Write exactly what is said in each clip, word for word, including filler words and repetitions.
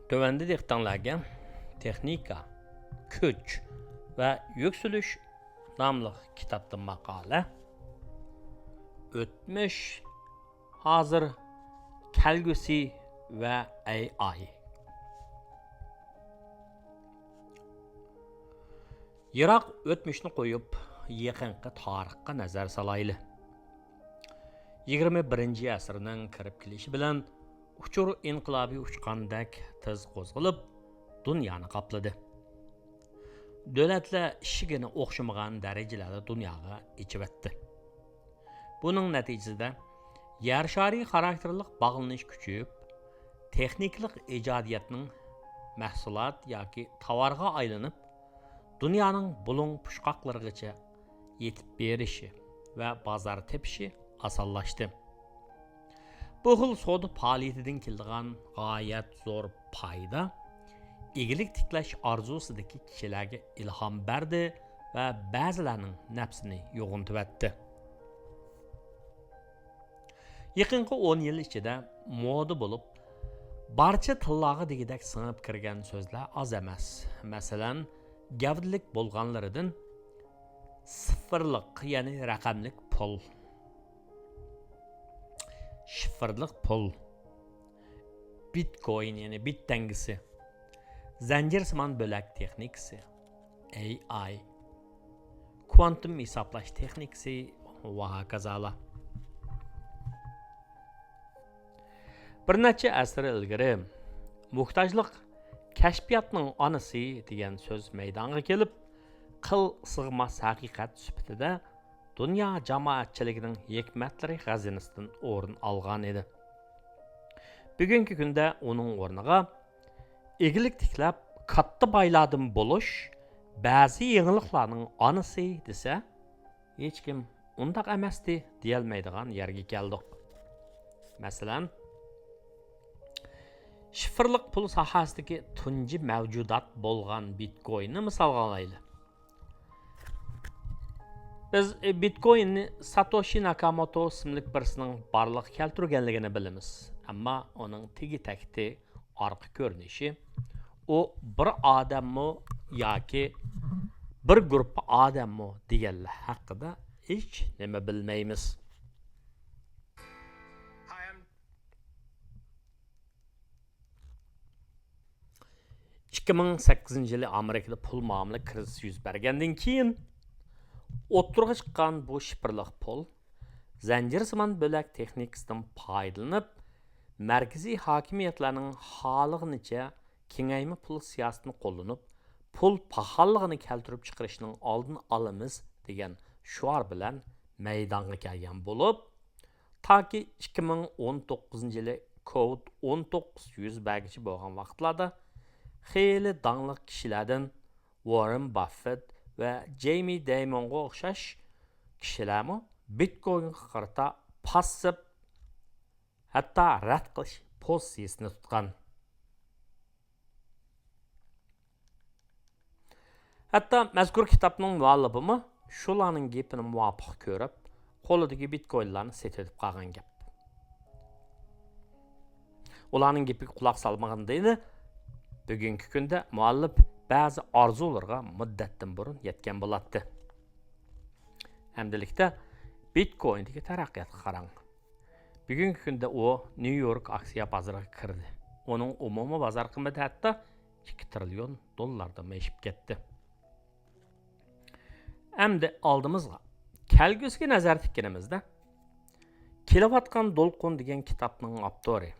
تۆۋەندە دىققىتىڭلارگە تېخنىكا، كۈچ ۋە يۈكسىلىش ناملىق كىتابتا ماقالە، ئۆتمۈش، ھازىر، كەلگۈسى ۋە ئەي ئاي. يىراق ئۆتمۈشنى قويۇپ، يېقىنقى تارىخقا نەزەر سالايلى. يىگىرمە بىرىنچى ئەسىرنىڭ كىرىپ كېلىشى بىلەن ئۇچۇر ئىنقىلابى ئۇچقاندەك تېز قوزغىلىپ، دۇنيانى قاپلىدى. دۆلەتلەر ئىشىكىنى ئوخشىمىغان دەرىجىلەردە دۇنياغا ئېچىۋەتتى. بۇنىڭ نەتىجىسىدە يەر شارى خاراكتېرلىق باغلىنىش كۈچىيىپ، تېخنىكىلىق ئىجادىيەتنىڭ مەھسۇلات ياكى تاۋارغا ئايلىنىپ، دۇنيانىڭ بۇلۇڭ پۇچقاقلىرىغىچە يېتىپ بېرىشى ۋە بازار تېپىشى ئاسانلاشتى. بۇ خىل سودا پائالىيىتىدىن كېلىدىغان غايەت زور پايدا ئىگىلىك تىكلەش ئارزۇسىدىكى كىشىلەرگە ئىلھام بەردى ۋە بەزىلەرنىڭ نەپسىنى يوغىنىتىۋەتتى. يېقىنقى ئون يىل ئىچىدە مودا بولۇپ، بارچە تىللارغا دېگۈدەك سىڭىپ كىرگەن سۆزلەر ئاز ئەمەس. مەسىلەن، گەۋدىلىك بولغانلىرىدىن سىفىرلىق، يەنى رەقەملىك پۇل، شىفىرلىق پۇل، بىتكوين، يەنى بىت تەڭگىسى، زەنجىرسىمان بۆلەك تېخنىكىسى، ئەي ئاي، كۋانتۇم ھېسابلاش تېخنىكىسى ۋە ھاكازالار. بىر نەچچە ئەسىر ئىلگىرى، موھتاجلىق كەشپىياتنىڭ ئانىسى دېگەن سۆز مەيدانغا كېلىپ، قىل سىغماس ھەقىقەت سۈپىتىدە دۇنيا جامائەتچىلىكىنىڭ ھېكمەتلىرى خەزىنىسىدىن ئورۇن ئالغان ئىدى. بۈگۈنكى كۈندە ئۇنىڭ ئورنىغا ئىگىلىك تىكلەپ، كاتتا بايلاردىن بولۇش بەزى يېڭىلىقلارنىڭ ئانىسى دېسە، ھېچكىم ئۇنداق ئەمەستى دېيەلمەيدىغان يەرگە كەلدۇق. مەسىلەن، شىفىرلىق پۇل ساھەسىدىكى تۇنجى مەۋجۇدات بولغان بىتكويننى مىسالغا ئالايلى. بىز بىتكويننى ساتوشى ناكاموتو ئىسىملىك بىرسىنىڭ بارلىققا كەلتۈرگەنلىكىنى بىلىمىز، ئەمما ئۇنىڭ تېگى-تەكتى، ئارقا كۆرۈنۈشى، ئۇ بىر ئادەممۇ ياكى بىر گۇرۇپپا ئادەممۇ دېگەنلەر ھەققىدە ھېچ نېمە بىلمەيمىز. ئىككى مىڭ سەككىزىنچى يىلى ئامېرىكىدا پۇل مۇئامىلە كىرىزىسى يۈز بەرگەندىن كېيىن ئوتتۇرىغا چىققان بۇ شىفىرلىق پۇل زەنجىرسىمان بۆلەك تېخنىكىسىدىن پايدىلىنىپ، مەركىزىي ھاكىمىيەتلەرنىڭ خالىغىنىچە كېڭەيمە پۇل سىياسىتىنى قوللىنىپ، پۇل پاخاللىقىنى كەلتۈرۈپ چىقىرىشنىڭ ئالدىنى ئالىمىز دېگەن شوئار بىلەن مەيدانغا كەلگەن بولۇپ، تاكى ئىككى مىڭ ئون توققۇزىنچى يىلى كوۋىد ئون توققۇز يۈز بەرگۈچى بولغان ۋاقىتلاردا خېلى داڭلىق كىشىلەردىن ۋاررېن باففېت ۋە جېيمى دەيمونغا ئوخشاش كىشىلەرمۇ بىتكوينغا قارىتا پاسسىپ، ھەتتا رەت قىلىش پوزىتسىيىسىنى تۇتقان. ھەتتا مەزكۇر كىتابنىڭ مۇئەللىپىمۇ شۇلارنىڭ گېپىنى مۇۋاپىق كۆرۈپ، قولىدىكى بىتكوينلارنى سېتىۋېتىپ قالغان گەپ. ئۇلارنىڭ گېپىگە قۇلاق سالمىغىنىدا ئىدى، بۈگۈنكى كۈندە مۇئەللىپ بەزى ئارزۇلىرىغا مۇددەتتىن بۇرۇن يەتكەن بولاتتى. ئەمدىلىكتە بىتكويندىكى تەرەققىياتقا قاراڭ. بۈگۈنكى كۈندە ئۇ نيۇ يورك ئاكسىيە بازىرىغا كىردى. ئۇنىڭ ئومۇمىي بازار قىممىتى ھەتتا ئىككى تىرىليون دوللاردىنمۇ ئېشىپ كەتتى. ئەمدى ئالدىمىزغا، كەلگۈسىگە نەزەر تىككىنىمىزدە، كېلىۋاتقان دولقۇن دېگەن كىتابنىڭ ئاپتورى،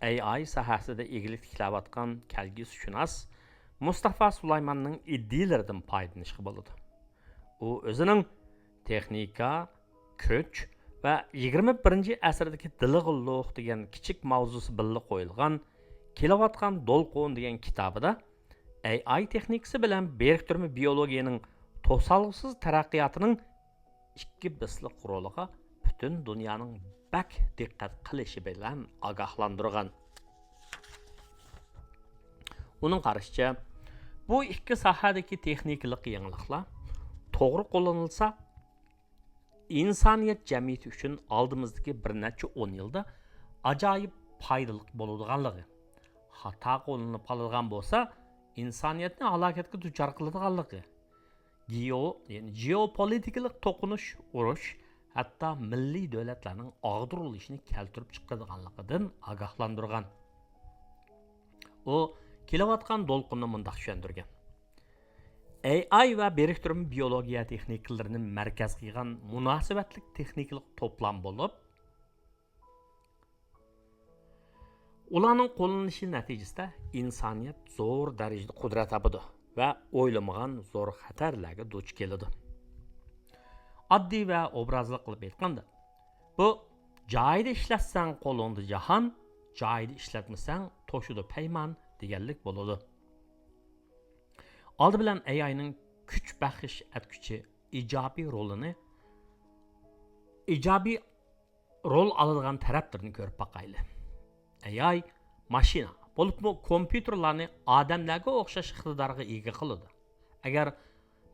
ئەي ئاي ساھەسىدە ئىگىلىك تىكلەۋاتقان كەلگۈسىشۇناس مۇستافا سۇلايماننىڭ ئىدىيىلىرىدىن پايدىلىنىشقا بولىدۇ. ئۇ ئۆزىنىڭ تېخنىكا، كۈچ ۋە يىگىرمە بىرىنچى ئەسىردىكى دېلىغلۇق دېگەن كىچىك ماۋزۇسى بىللە قويۇلغان كېلىۋاتقان دولقۇن دېگەن كىتابىدا ئەي ئاي تېخنىكىسى بىلەن بىرىكتۈرمە بىيولوگىيەنىڭ توسالغۇسىز تەرەققىياتىنىڭ ئىككى بىسلىق رولىغا پۈتۈن دۇنيانىڭ بەك دىققەت قىلىشى بىلەن ئاگاھلاندۇرغان. ئۇنىڭ قارىشىچە، بۇ ئىككى ساھەدىكى تېخنىكىلىق يېڭىلىقلار توغرا قوللىنىلسا، ئىنسانىيەت جەمئىيىتى ئۈچۈن ئالدىمىزدىكى بىر نەچچە ئون يىلدا ئاجايىپ پايدىلىق بولىدىغانلىقى، خاتا قوللىنىپ قالىدىغان بولسا، ئىنسانىيەتنى ھالاكەتكە دۇچار قىلىدىغانلىقى، گېئو-، يەنى جېئوپولىتىكىلىق توقۇنۇش، ئۇرۇش، ھەتتا مىللىي دۆلەتلەرنىڭ ئاغدۇرۇلۇشىنى كەلتۈرۈپ چىقىرىدىغانلىقىدىن ئاگاھلاندۇرغان. ئۇ كېلىۋاتقان دولقۇننى مۇنداق چۈشەندۈرگەن: «ئەي ئاي ۋە بىرىكتۈرمە بىيولوگىيە تېخنىكىلىرىنى مەركەز قىلغان مۇناسىۋەتلىك تېخنىكىلىق توپلام بولۇپ، ئۇلارنىڭ قوللىنىشى نەتىجىسىدە ئىنسانىيەت زور دەرىجىدە قۇدرەت تاپىدۇ ۋە ئويلىمىغان زور خەتەرلەرگە دۇچ كېلىدۇ.» ئاددىي ۋە ئوبرازلىق قىلىپ ئېيتقاندا، بۇ «جايىدا ئىشلەتسەڭ قولۇڭدا جاھان، جايىدا ئىشلەتمىسەڭ توشىدۇ پەيمان» دېگەنلىك بولىدۇ. ئالدى بىلەن ئەي ئاينىڭ كۈچ بەخش ئەتكۈچى ئىجابىي رولىنى، ئىجابىي رول ئالىدىغان تەرەپلىرىنى كۆرۈپ باقايلى. ئەي ئاي ماشىنا، بولۇپمۇ كومپيۇتېرلارنى ئادەملەرگە ئوخشاش ئىقتىدارغا ئىگە قىلىدۇ. ئەگەر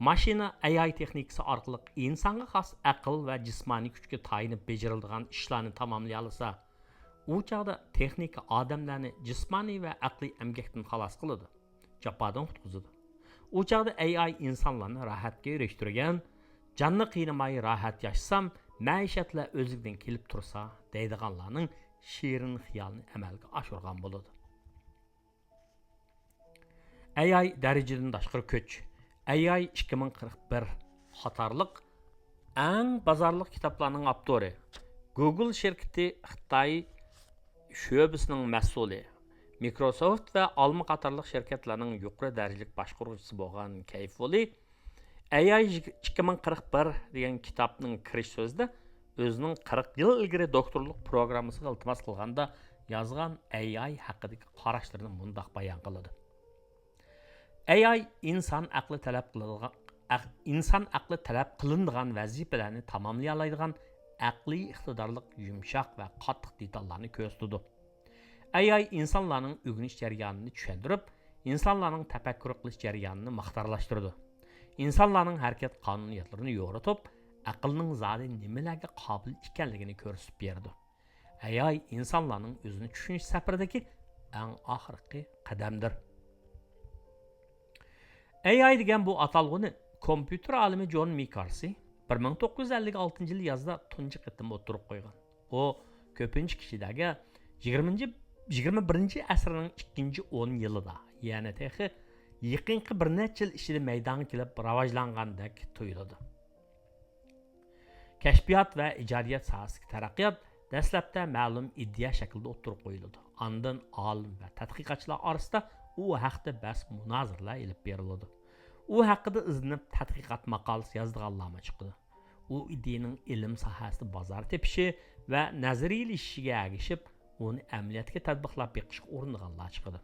ماشىنا ئەي ئاي تېخنىكىسى ئارقىلىق ئىنسانغا خاس ئەقىل ۋە جىسمانىي كۈچكە تايىنىپ بېجىرىلىدىغان ئىشلارنى تاماملىيالىسا، ئۇ چاغدا تېخنىكا ئادەملەرنى جىسمانىي ۋە ئەقلىي ئەمگەكتىن خالاس قىلىدۇ، جاپادىن قۇتقۇزىدۇ. ئۇ چاغدا ئەي ئاي ئىنسانلارنى راھەتكە ئېرىشتۈرگەن، «جاننى قىينىماي راھەت ياشىسام، مەئىشەتلەر ئۆزلۈكىدىن كېلىپ تۇرسا» دەيدىغانلارنىڭ شېرىن خىيالىنى ئەمەلگە ئاشۇرغان بولىدۇ. «ئەي ئاي دەرىجىدىن تاشقىرى كۈچ»، «ئەي ئاي ئىككى مىڭ قىرىق بىر» قاتارلىق ئەڭ بازارلىق كىتابلارنىڭ ئاپتورى، گۇگل شىركىتى خىتاي شۆبىسىنىڭ مەسئۇلى، مىكروسوفت ۋە ئالما قاتارلىق شىركەتلەرنىڭ يۇقىرى دەرىجىلىك باشقۇرغۇچىسى بولغان كەيف ۋولى «ئەي ئاي ئىككى مىڭ قىرىق بىر» دېگەن كىتابنىڭ كىرىش سۆزىدە ئۆزىنىڭ قىرىق يىل ئىلگىرى دوكتورلۇق پروگراممىسىغا ئىلتىماس قىلغاندا يازغان ئەي ئاي ھەققىدىكى قاراشلىرىنى مۇنداق بايان قىلىدۇ: «ئەي ئاي ئىنسان ئەقلى تەلەپ قىلىدىغان، ئەق-، ئىنسان ئەقلى تەلەپ قىلىنىدىغان ۋەزىپىلەرنى تاماملىيالايدىغان ئەقلىي ئىقتىدارلىق يۇمشاق ۋە قاتتىق دېتاللارنى كۆرسىتىدۇ. ئەي ئاي ئىنسانلارنىڭ ئۆگىنىش جەريانىنى چۈشەندۈرۈپ، ئىنسانلارنىڭ تەپەككۇر قىلىش جەريانىنى مىقدارلاشتۇرىدۇ. ئىنسانلارنىڭ ھەرىكەت قانۇنىيەتلىرىنى يورۇتۇپ، ئەقىلنىڭ زادى نېمىلەرگە قابىل ئىكەنلىكىنى كۆرسىتىپ بېرىدۇ. ئەي ئاي ئىنسانلارنىڭ ئۆزىنى چۈشىنىش سەپىرىدىكى ئەڭ ئاخىرقى قەدەمدۇر.» ئەي ئاي دېگەن بۇ ئاتالغۇنى كومپيۇتېر ئالىمى جون مىكارسى بىر مىڭ توققۇز يۈز ئەللىك ئالتىنچى يىل يازدا تۇنجى قېتىم ئوتتۇرىغا قويغان. ئۇ كۆپىنچە كىشىلەرگە يىگىرمىنچى، يىگىرمە بىرىنچى ئەسىرنىڭ ئىككىنچى ئون يىلىدا، يەنى تېخى يېقىنقى بىر نەچچە يىل ئىچىدە مەيدانغا كېلىپ راۋاجلانغاندەك تۇيۇلىدۇ. كەشپىيات ۋە ئىجادىيەت ساھەسىدىكى تەرەققىيات دەسلەپتە مەلۇم ئىدىيە شەكلىدە ئوتتۇرىغا قويۇلىدۇ. ئاندىن ئالىم ۋە تەتقىقاتچىلار ئارىسىدا ئۇ ھەقتە بەس مۇنازىرىلەر ئېلىپ بېرىلىدۇ. ئۇ ھەققىدە ئىزدىنىپ تەتقىقات ماقالىسى يازىدىغانلارمۇ چىقىدۇ. ئۇ ئىدىيەنىڭ ئىلىم ساھەسىدە بازار تېپىشى ۋە نەزەرىيلىشىشىگە ئەگىشىپ، ئۇنى ئەمەلىيەتكە تەتبىقلاپ بېقىشقا ئۇرۇنىدىغانلار چىقىدۇ.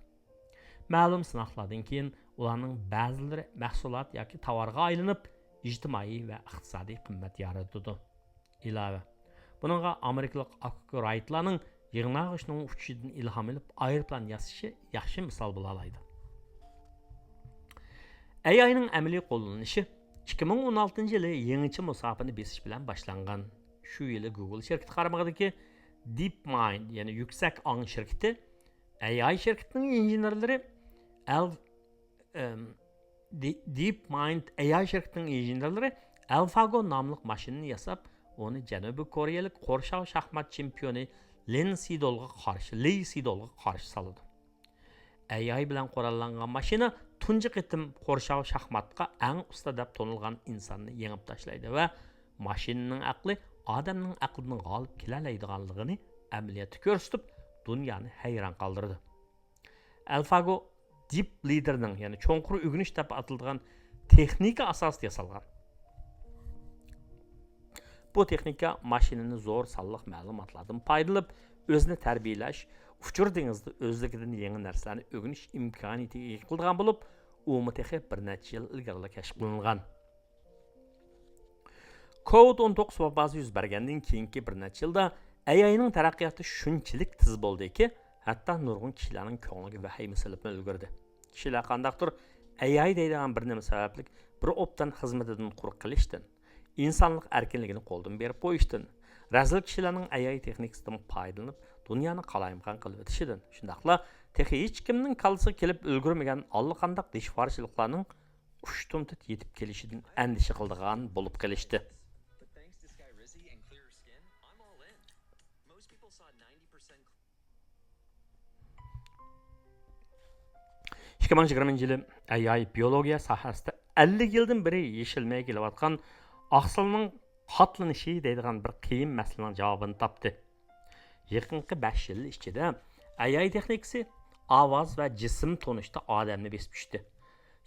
مەلۇم سىناقلاردىن كېيىن ئۇلارنىڭ بەزىلىرى مەھسۇلات ياكى تاۋارغا ئايلىنىپ، ئىجتىمائىي ۋە ئىقتىسادىي قىممەت يارىتىدۇ. ئىلاۋە، بۇنىڭغا ئامېرىكىلىق ئاكرويتلارنىڭ يىڭناغۇچنىڭ ئۇچۇشىدىن ئىلھام ئېلىپ، ئايروپىلان ياسىشى ياخشى مىسال بولالايدۇ. ئەي ئاينىڭ ئەمەلىي قوللىنىشى ئىككى مىڭ ئون ئالتىنچى يىلى يېڭىچە مۇساپىنى بېسىش بىلەن باشلانغان. شۇ يىلى گۇگل شىركىتى قارمىقىدىكى دىپ مايند، يەنى يۈكسەك ئاڭ شىركىتى، ئەي ئاي شىركىتىنىڭ ئىنژېنېرلىرى ئەل-، ئەم، دى-، دىپ مايند ئەي ئاي شىركىتىنىڭ ئىنژېنېرلىرى ئەلفاگو ناملىق ماشىنىنى ياساپ، ئۇنى جەنۇبىي كورېيەلىك قورشاۋ شاھمات چېمپىيونى لىن سىدولغا قارشى، لى سىدولغا قارشى سالىدۇ. ئەي ئاي بىلەن قوراللانغان ماشىنا تۇنجى قېتىم قورشاۋ شاھماتقا ئەڭ ئۇستا دەپ تونۇلغان ئىنساننى يېڭىپ تاشلايدۇ ۋە ماشىنىنىڭ ئەقلى ئادەمنىڭ ئەقلىدىن غالىب كېلەلەيدىغانلىقىنى ئەمەلىيەتتە كۆرسىتىپ، دۇنيانى ھەيران قالدۇرىدۇ. ئەلفاگو دىپ لىدېرنىڭ، يەنى چوڭقۇر ئۆگىنىش دەپ ئاتىلىدىغان تېخنىكا ئاساسىدا ياسالغان. بۇ تېخنىكا ماشىنىنى زور سانلىق مەلۇماتلاردىن پايدىلىنىپ، ئۆزىنى تەربىيەلەش، ئۇچۇر دېڭىزىدا ئۆزلۈكىدىن يېڭى نەرسىلەرنى ئۆگىنىش ئىمكانىيىتىگە ئىگە قىلىدىغان بولۇپ، ئۇمۇ تېخى بىر نەچچە يىل ئىلگىرىلا كەشىپ قىلىنغان. كوۋىد ئون توققۇز ۋاباسى يۈز بەرگەندىن كېيىنكى بىر نەچچە يىلدا ئەي ئاينىڭ تەرەققىياتى شۇنچىلىك تېز بولدىكى، ھەتتا نۇرغۇن كىشىلەرنىڭ كۆڭلىگە ۋەھىمە سېلىپمۇ ئۈلگۈردى. كىشىلەر قانداقتۇر ئەي ئاي دەيدىغان بىر نېمە سەۋەبلىك بىر ئوبدان خىزمىتىدىن قۇرۇق قېلىشتىن، ئىنسانلىق ئەركىنلىكىنى قولدىن بېرىپ قويۇشتىن، رەزىل كىشىلەرنىڭ ئەي ئاي تېخنىكىسىدىن پايدىلىنىپ، دۇنيانى قالايمىقان قىلىۋېتىشىدىن، شۇنداقلا تېخى ھېچكىمنىڭ كاللىسىغا كېلىپ ئۇلگۈرمىگەن ئاللىقانداق دىشۋارچىلىقلارنىڭ ئۇشتۇمتۇت يېتىپ كېلىشىدىن ئەندىشە قىلىدىغان بولۇپ قېلىشتى. But thanks to Skyrizi and Clearer Skin, I'm all in. Most people saw ninety percent. ئىككى مىڭ يىگىرمىنچى يىلى ئەي ئاي بىيولوگىيە ساھەسىدە ئەللىك يىلدىن بېرى يېشىلمىگە كېلىۋاتقان ئاقسىلنىڭ قاتلىنىشى دەيدىغان بىر قىيىن مەسىلىنىڭ جاۋابىنى تاپتى. يېقىنقى بەش يىل ئىچىدە ئەي ئاي تېخنىكىسى ئاۋاز ۋە جىسىم تونۇشتا ئادەمنى بېسىپ چۈشتى.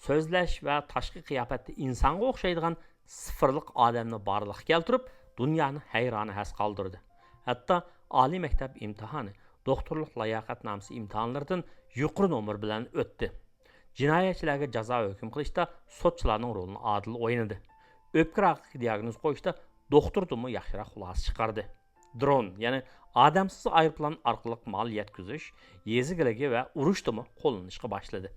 سۆزلەش ۋە تاشقى قىياپەتتە ئىنسانغا ئوخشايدىغان سىفىرلىق ئادەمنى بارلىققا كەلتۈرۈپ، دۇنيانى ھەيرانە ھەس قالدۇردى. ھەتتا ئالىي مەكتەپ ئىمتىھانى، دوختۇرلۇق لاياقەتنامىسى ئىمتىھانلىرىدىن يۇقىرى نومۇر بىلەن ئۆتتى. جىنايەتچىلەرگە جازا ھۆكۈم قىلىشتا سوتچىلارنىڭ رولىنى ئادىل ئوينىدى. ئۆپكە راكىغا دىياگنوز قويۇشتا دوختۇردىنمۇ ياخشىراق خۇلاسە چىقاردى. درون، يەنى ئادەمسىز ئايروپىلان ئارقىلىق مال يەتكۈزۈش، يېزا ئىگىلىكى ۋە ئۇرۇشتىمۇ قوللىنىشقا باشلىدى.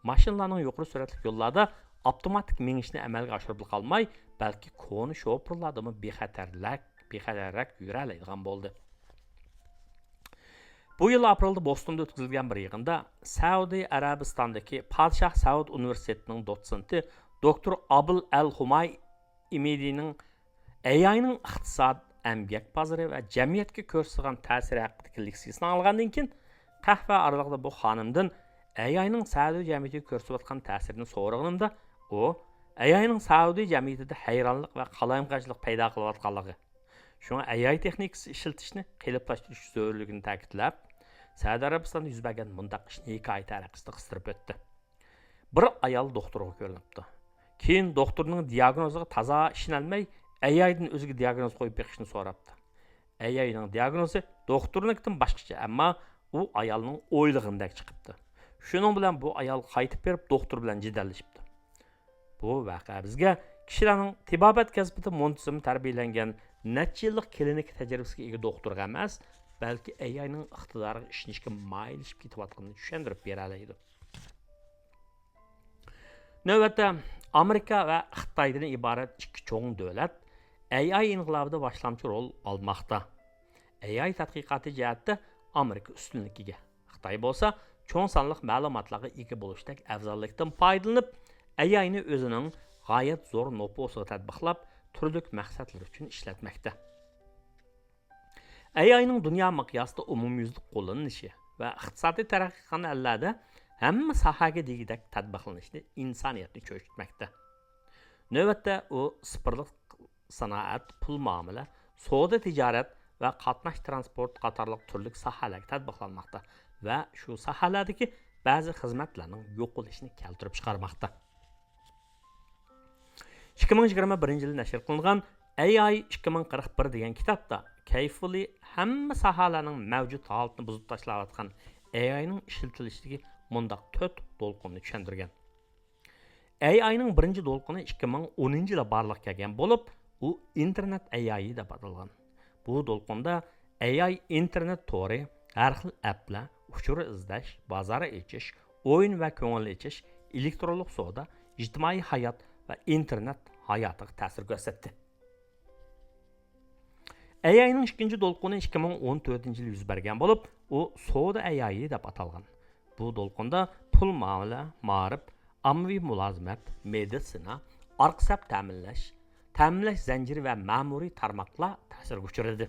ماشىنىلارنىڭ يۇقىرى سۈرئەتلىك يوللاردا ئاپتوماتىك مېڭىشىنى ئەمەلگە ئاشۇرۇپلا قالماي، بەلكى كونا شوپۇرلاردىمۇ بىخەتەرلەك، بىخەتەررەك يۈرەلەيدىغان بولدى. بۇ يىل ئاپرېلدا بوستوندا ئۆتكۈزۈلگەن بىر يىغىندا سەئۇدى ئەرەبىستاندىكى پادىشاھ سەئۇد ئۇنىۋېرسىتېتىنىڭ دوتسېنتى دوكتور ئابىل ئەل خۇماي ئىمىدىنىڭ ئەي ئاينىڭ ئىقتىساد، ئەمگەك بازىرى ۋە جەمئىيەتكە كۆرسىتىدىغان تەسىرى ھەققىدىكى لېكسىيىسىنى ئاڭلىغاندىن كېيىن، قەھۋە ئارىلىقىدا بۇ خانىمدىن ئەي ئاينىڭ سەئۇدى جەمئىيىتىگە كۆرسىتىۋاتقان تەسىرىنى سورىغىنىمدا، ئۇ ئەي ئاينىڭ سەئۇدى جەمئىيىتىدە ھەيرانلىق ۋە قالايمىقانچىلىق پەيدا قىلىۋاتقانلىقى، شۇڭا ئەي ئاي تېخنىكىسى ئىشلىتىشنى قېلىپلاشتۇرۇش زۆرۈرلۈكىنى تەكىتلەپ، سەئۇدى ئەرەبىستاندا يۈز بەرگەن مۇنداق ئىشنى ھېكايە تەرىقىسىدە قىستۇرۇپ ئۆتتى. بىر ئايال دوختۇرغا كۆرۈنۈپتۇ. كېيىن دوختۇرنىڭ دىياگنوزىغا تازا ئىشىنەلمەي، ئەي ئايدىن ئۆزىگە دىياگنوز قويۇپ بېقىشنى سوراپتۇ. ئەي ئاينىڭ دىياگنوزى دوختۇرنىڭكىدىن باشقىچە، ئەمما ئۇ ئايالنىڭ ئويلىغىنىدەك چىقىپتۇ. شۇنىڭ بىلەن بۇ ئايال قايتىپ بېرىپ دوختۇر بىلەن جېدەللىشىپتۇ. بۇ ۋەقە بىزگە كىشىلەرنىڭ تېبابەت كەسپىدە مۇنتىزىم تەربىيەلەنگەن، نەچچە يىللىق كلىنىكا تەجرىبىسىگە ئىگە دوختۇرغا ئەمەس، بەلكى ئەي ئاينىڭ ئىقتىدارىغا ئىشىنىشكە مايىللىشىپ كېتىۋاتقىنىنى چۈشەندۈرۈپ بېرەلەيدۇ. نۆۋەتتە ئامېرىكا ۋە خىتايدىن ئىبارەت ئىككى چوڭ دۆلەت ئەي ئاي ئىنقىلابىدا باشلامچى رول ئالماقتا. ئەي ئاي تەتقىقاتى جەھەتتە ئامېرىكا ئۈستۈنلۈككە ئىگە. خىتاي بولسا چوڭ سانلىق مەلۇماتلارغا ئىگە بولۇشتەك ئەۋزەللىكتىن پايدىلىنىپ، ئەي ئاينى ئۆزىنىڭ غايەت زور نوپۇسىغا تەتبىقلاپ، تۈرلۈك مەقسەتلەر ئۈچۈن ئىشلەتمەكتە. ئەي ئاينىڭ دۇنيا مىقياسىدا ئومۇميۈزلۈك قوللىنىلىشى ۋە ئىقتىسادىي تەرەققىي قىلغان ئەللەردە ھەممە ساھەگە دېگۈدەك تەتبىقلىنىشى ئىنسانىيەتنى چۆچۈتمەكتە. نۆۋەتتە ئۇ سىپىرلىق سانائەت، پۇل مۇئامىلە، سودا تىجارەت ۋە قاتناش ترانسپورت قاتارلىق تۈرلۈك ساھەلەرگە تەتبىقلانماقتا ۋە شۇ ساھەلەردىكى بەزى خىزمەتلەرنىڭ يوقىلىشىنى كەلتۈرۈپ چىقارماقتا. ئىككى مىڭ يىگىرمە بىرىنچى يىلى نەشر قىلىنغان ئەي ئاي ئىككى مىڭ قىرىق بىر دېگەن كىتابتا كەيفۇلى ھەممە ساھەلەرنىڭ مەۋجۇت ھالىتىنى بۇزۇپ تاشلاۋاتقان ئەي ئاينىڭ ئىشلىتىلىشىدىكى مۇنداق تۆت دولقۇننى چۈشەندۈرگەن. ئەي ئاينىڭ بىرىنچى دولقۇنى ئىككى مىڭ ئونىنچى يىلى بارلىققا كەلگەن بولۇپ، ئۇ ئىنتېرنېت ئەي ئايى دەپ ئاتالغان. بۇ دولقۇندا ئەي ئاي ئىنتېرنېت تورى، ھەر خىل ئەپلەر، ئۇچۇر ئىزدەش، بازار ئېچىش، ئويۇن ۋە كۆڭۈل ئېچىش، ئېلېكترونلۇق سودا، ئىجتىمائىي ھايات ۋە ئىنتېرنېت ھاياتىغا تەسىر كۆرسەتتى. ئەي ئاينىڭ ئىككىنچى دولقۇنى ئىككى مىڭ ئون تۆتىنچى يىلى يۈز بەرگەن بولۇپ، ئۇ سودا ئەي ئايى دەپ ئاتالغان. بۇ دولقۇندا پۇل مۇئامىلە، مائارىپ، ئاممىۋى مۇلازىمەت، مېدىتسىنا، ئارقا سەپ تەمىنلەش، تەمىنلەش زەنجىرى ۋە مەمۇرىي تارماقلار تەسىرگە ئۇچرىدى.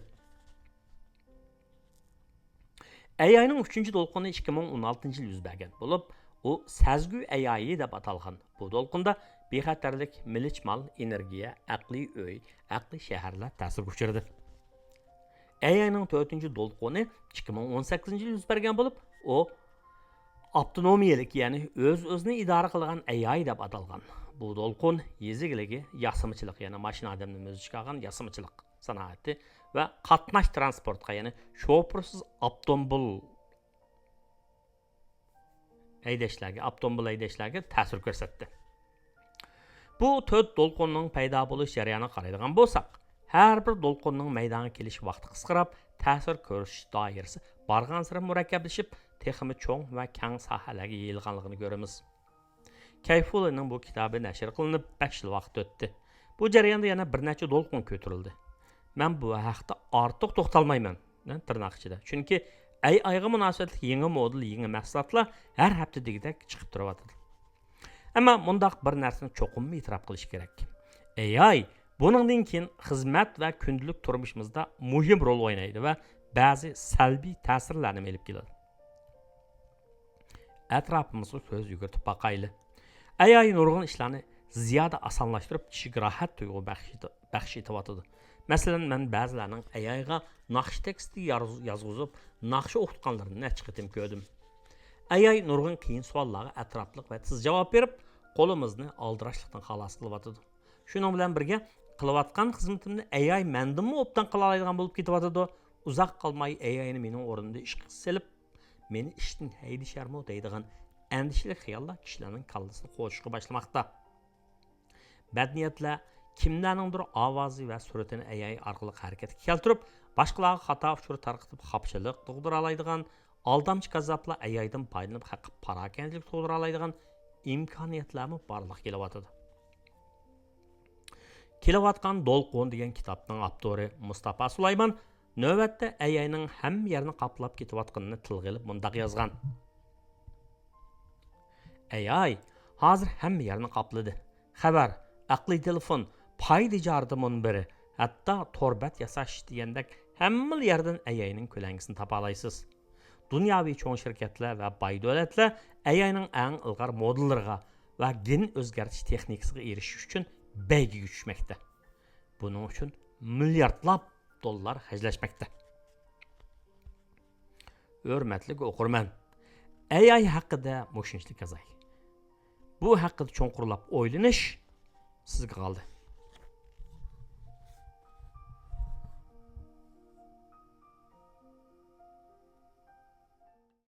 ئەي ئاينىڭ ئۈچىنچى دولقۇنى ئىككى مىڭ ئون ئالتىنچى يىلى يۈز بەرگەن بولۇپ، ئۇ سەزگۈ ئەي ئايى دەپ ئاتالغان. بۇ دولقۇندا بىخەتەرلىك، مىلىچ مال، ئېنېرگىيە، ئەقلىي ئۆي، ئەقلىي شەھەرلەر تەسىرگە ئۇچرىدى. ئەي ئاينىڭ تۆتىنچى دولقۇنى ئىككى مىڭ ئون سەككىزىنچى يىلى يۈز بەرگەن بولۇپ، ئۇ ئاپتونومىيەلىك، يەنى ئۆز-ئۆزىنى ئىدارە قىلىدىغان ئەي ئاي دەپ ئاتالغان. بۇ دولقۇن يېزا ئىگىلىكى، ياسىمىچىلىق، يەنى ماشىنا ئادەمنى مۆز ئىچىگە ئالغان ياسىمىچىلىق سانائىتى ۋە قاتناش ترانسپورتقا، يەنى شوپۇرسىز ئاپتوموبىل ھەيدەشلەرگە، ئاپتوموبىل ھەيدەشلەرگە تەسىر كۆرسەتتى. بۇ تۆت دولقۇننىڭ پەيدا بولۇش جەريانىغا قارايدىغان بولساق، ھەر بىر دولقۇننىڭ مەيدانغا كېلىش ۋاقتى قىسقىراپ، تەسىر كۆرسىتىش دائىرىسى بارغانسېرى مۇرەككەپلىشىپ، تېخىمۇ چوڭ ۋە كەڭ ساھەلەرگە يېيىلغانلىقىنى كۆرىمىز. كەيفۇلىنىڭ بۇ كىتابى نەشر قىلىنىپ بەش يىل ۋاقىت ئۆتتى. بۇ جەرياندا يەنە بىر نەچچە دولقۇن كۆتۈرۈلدى. مەن بۇ ھەقتە ئارتۇق توختالمايمەن. تىرناق ئىچىدە. چۈنكى ئەي ئايغا مۇناسىۋەتلىك يېڭى مودېل، يېڭى مەھسۇلاتلار ھەر ھەپتە دېگۈدەك چىقىپ تۇرۇۋاتىدۇ. ئەمما مۇنداق بىر نەرسىنى چوقۇم ئېتىراپ قىلىش كېرەك. ئەي ئاي بۇنىڭدىن كېيىن خىزمەت ۋە كۈندىلىك تۇرمۇشىمىزدا مۇھىم رول ئوينايدۇ ۋە بەزى سەلبىي تەسىرلەرنىمۇ ئېلىپ كېلىدۇ. ئەتراپىمىزغا كۆز يۈگۈرتۈپ باقايلى. ئەي ئاي نۇرغۇن ئىشلارنى زىيادە ئاسانلاشتۇرۇپ، كىشىگە راھەت تۇيغۇ بەخش ئېتى-، بەخش ئېتىۋاتىدۇ. مەسىلەن، مەن بەزىلەرنىڭ ئەي ئايغا ناخشا تېكىستى يارز-، يازغۇزۇپ، ناخشا ئوقۇتقانلىرىنى نەچچە قېتىم كۆردۈم. ئەي ئاي نۇرغۇن قىيىن سوئاللارغا ئەتراپلىق ۋە تېز جاۋاب بېرىپ، قولىمىزنى ئالدىراشلىقتىن خالاس قىلىۋاتىدۇ. شۇنىڭ بىلەن بىرگە، قىلىۋاتقان خىزمىتىمنى ئەي ئاي مەندىنمۇ ئوبدان قىلالايدىغان بولۇپ كېتىۋاتىدۇ. ئۇزاق قالماي ئەي ئاينى مېنىڭ ئورنۇمدا ئىشقا سېلىپ، مېنى ئىشتىن ھەيدىشەرمۇ دەيدىغان ئەندىشىلىك خىياللار كىشىلەرنىڭ كاللىسىنى قوشۇشقا باشلىماقتا. بەدنىيەتلەر كىملەرنىڭدۇر ئاۋازى ۋە سۈرىتىنى ئەي ئاي ئارقىلىق ھەرىكەتكە كەلتۈرۈپ، باشقىلارغا خاتا ئۇچۇر تارقىتىپ، خاپىچىلىق تۇغدۇرالايدىغان، ئالدامچى كاززاپلار ئەي ئايدىن پايدىلىنىپ، خەققە پاراكەندىلىك تۇغدۇرالايدىغان ئىمكانىيەتلەرمۇ بارلىققا كېلىۋاتىدۇ. كېلىۋاتقان دولقۇن دېگەن كىتابنىڭ ئاپتورى مۇستاپا سۇلايمان نۆۋەتتە ئەي ئاينىڭ ھەممە يەرنى قاپلاپ كېتىۋاتقىنىنى تىلغا ئېلىپ مۇنداق يازغان: ئەي ئاي ھازىر ھەممە يەرنى قاپلىدى. خەۋەر، ئەقلىي تېلېفون، پاي تىجارىتى مۇنبىرى، ھەتتا تور بەت ياساش دېگەندەك ھەممىلا يەردىن ئەي ئاينىڭ كۆلەڭگىسىنى تاپالايسىز. دۇنياۋى چوڭ شىركەتلەر ۋە باي دۆلەتلەر ئەي ئاينىڭ ئەڭ ئىلغار مودېللىرىغا ۋە گېن ئۆزگەرتىش تېخنىكىسىغا ئېرىشىش ئۈچۈن بەيگىگە چۈشمەكتە. بۇنىڭ ئۈچۈن مىلياردلاپ دوللار خەجلەشمەكتە. ھۆرمەتلىك ئوقۇرمەن، ئەي ئاي ھەققىدە مۇشۇنچىلىك يازاي. بۇ ھەققىدە چوڭقۇرلاپ ئويلىنىش سىزگە قالدى.